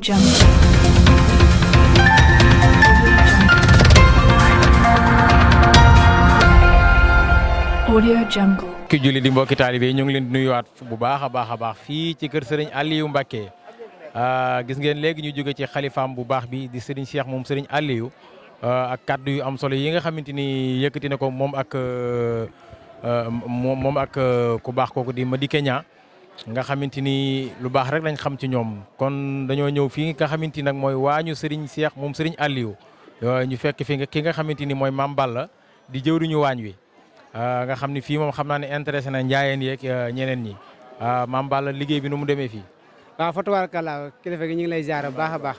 Jungle. Audio Jungle. ki julli di mbokki taalibe ñu ngi leen di nuyuwaat bu baax a baax fii ci kër Serigne Aliou Mbacké gis ngeen léegi ñu jóge ci xalifaam bu baax bi di Serigne Cheikh moom Serigne Aliou ak kaddu yu am solo yi nga xamante ni yëkkati na ko moom ak ku baax kooku di Madické Niang nga xamante ni lu baax rek lañ xam ci ñoom kon dañoo ñëw fii nga xamante nag mooy waañu Serigne Cheikh moom Serigne Aliou ñu fekk fi ki nga xamante ni mooy Mame Balla di jëwriñu waañ wi. nga xam ni fii moom xam naa ne intéressé na njaayeen yeeg ñeneen ñi Mame Balla liggéey bi nu mu demee fii. waaw fa tabarakallah kilifa gi ñu ngi lay ziar bu baax a baax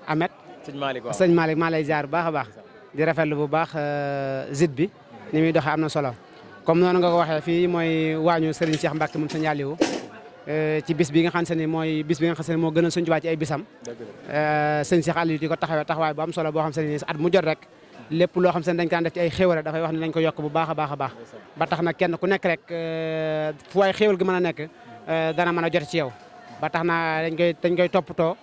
Ahmed. sëñ Malick maa lay ziar bu baax a baax. di rafetlu bu baax zit bi ni muy doxee am na solo comme noonu nga ko waxee fii mooy waañu Serigne Cheikh Mbacké moom sëñ Aliou ci bis bi nga xam ne mooy bis bi nga xam ne moo gën a Sëñ Tuubaa ci ay bisam. sëñ Cheikh Aliou di ko taxawaay bu am solo boo xam ne at mu jot rek. lépp loo xam se ne dañ ko def ci ay xéwal dafay wax ne nañ ko yokk bu baax a baax ba tax na kenn ku nekk rek fu waay xéwal gi mën a nekk dana mën a jot ci yow ba tax na dañ koy toppatoo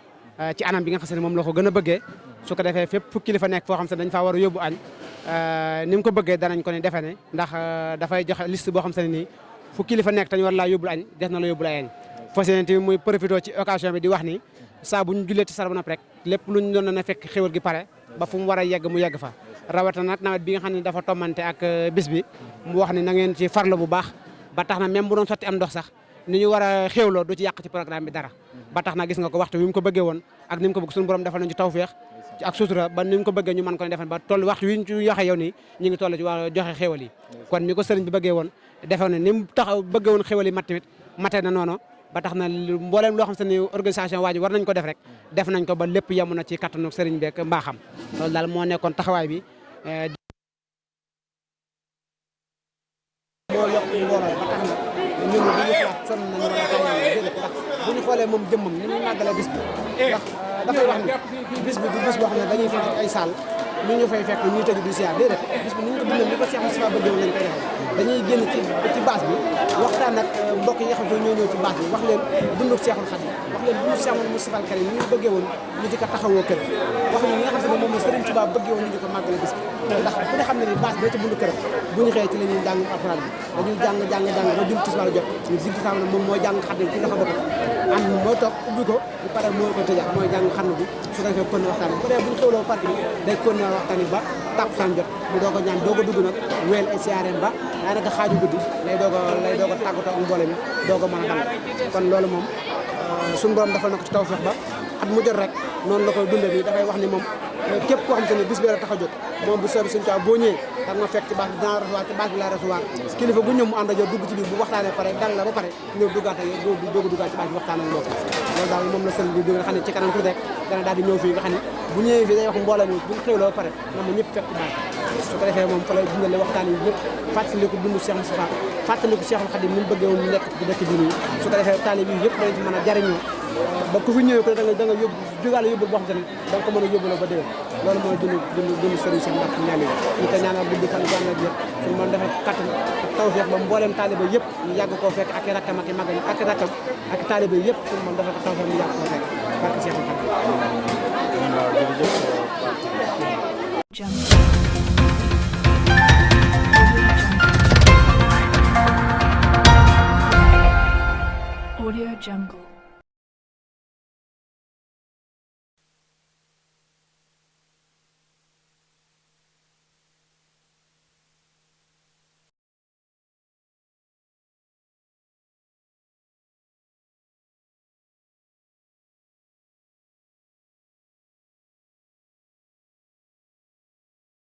ci anam bi nga xam ne moom la ko gën a bëggee su ko defee fépp fu kilifa nekk foo xam se ne dañ faa war a yóbbu añ ni mu ko bëggee danañ ko ne defe ne ndax dafay joxe liste boo xam se ne nii fu kilifa nekk tañ war laa yóbbul añ def na la yóbbul añ fas yéene tamit muy profité ci occasion bi di wax ni saa bu ñu jullee ci sar ba nopp rek lépp luñ doon na fekk xéwal gi pare ba fu mu war a yegg mu yegg fa rawatina nag nawet bi nga xam ne dafa tommante ak bis bi mu wax ne na ngeen ci farlu bu baax ba tax na même bu doon sotti am ndox sax ni ñu war a xéwloo du ci yàq ci programme bi dara ba tax na gis nga ko waxtu wi mu ko bëggee woon ak ni mu ko bëgg suñu borom defal nañu ci tawfeex ak sutura ba ni mu ko bëggee ñu mën ko defal ba toll waxtu wi ñu yoxe yow nii ñu ngi toll ci waa joxe xéwal yi kon ni ko sëriñ bi bëggee woon defal ne ni mu taxaw bëggee woon xéwal yi mat tamit mate na noonu ba tax na mbooleem loo xam se ne organisation waa ji war nañ ko def rek def nañ ko ba lépp yemu na ci kattanu sëriñ beek mbaaxam loolu daal moo nekkoon taxawaay bi moo yokk mbooloo ba tax na ñun bu ñu xalaat sonn nañu wala déedéet ndax bu ñu xoolee moom jëmmam ni muy màggalee bis bi ndax dafay wax ni bis bi du bis boo xam ne dañuy fekk ay salle ñu fay fekk ñuy tëju du siyaar déedéet bis bi ni ñu ko dundee ni ko Cheikh Moustapha bëggee woon lañ koy defee dañuy génn ci base bi waxtaan ak mbokk yi nga xam ne ñoo ñëw ci base bi wax leen dunduk Cheikhul Khadim wax leen dunduk Cheikh Moustapha Al Karim ni ñu bëggee woon ñu di ko taxawoo kër wax ñu nga xam ne moom la Serigne Touba bëggee woon ñu di ko màggale bis bi ndax ku ne xam ne ni base bi ci bundu kër bu ñu xëyee ci la ñuy jàng alxuraan bi dañuy jàng ba jul tisbaar jot ñu si tisbaar moom mooy jàng Xaadim ci loxo boppam am mooy toog ubbi ko bu pare moo ko tëjaat mooy jàng xarnu bi su ko defee kon waxtaan bi bu dee bu ñu xewloo parti bi day kon waxtaan bi ba tàkkusaan jot mu doog a ñaan doog a dugg nag weel ay siyaareen ba daanaka xaaju guddi lay doog a tàggatoo ak mbooloo mi doog a mën a dal kon loolu moom suñu borom defal na ko ci tawfeex ba at mu jot rek noonu la koy dundee nii dafay wax ni moom képp koo xam te ne bis bi la tax a jóg moom bu soobee suñu taw boo ñëwee da nga fekk ci base bi dina recevoir ci base bi la recevoir kilifa bu ñëw mu ànd ak yow dugg ci biir bu waxtaanee pare dal la ba pare ñëw duggaat ak yow doog a duggaat ci base bi waxtaan ak mbokk loolu daal moom la sëriñ bi nga xam ne ci kanam tuuti rek dana daal di ñëw fii nga xam ne bu ñëwee fii day wax mbooloo mi bu ñu xewloo ba pare moom ñëpp fekk ci base bi su ko defee moom fa lay dundale waxtaan yi ñëpp fàttaliku dundu Cheikh Moustapha fàttaliku Cheikhul Khadim ni mu bëggee woon nekk ci dëkk bi nii su ko defee taalib yi yëpp dañ ci mën a jariñoo ba ku fi ñëwee ko da nga yóbbu jógaale yóbbul boo xam te ne da nga ko mën a yóbbuloo ba déwén loolu mooy dund Serigne Cheikh Mbacké ñaan yi ñu ko ñaanal guddi fan gànna yëpp suñu mën defal kattan ak tawfeex ba mbooleem taaliba yëpp ñu yàgg koo fekk ak i rakkam ak i magam ak i rakkam ak taaliba yëpp suñu mën defal ko tawfeex ñu yàgg koo fekk barke Cheikh Mbacké Audio Jungle.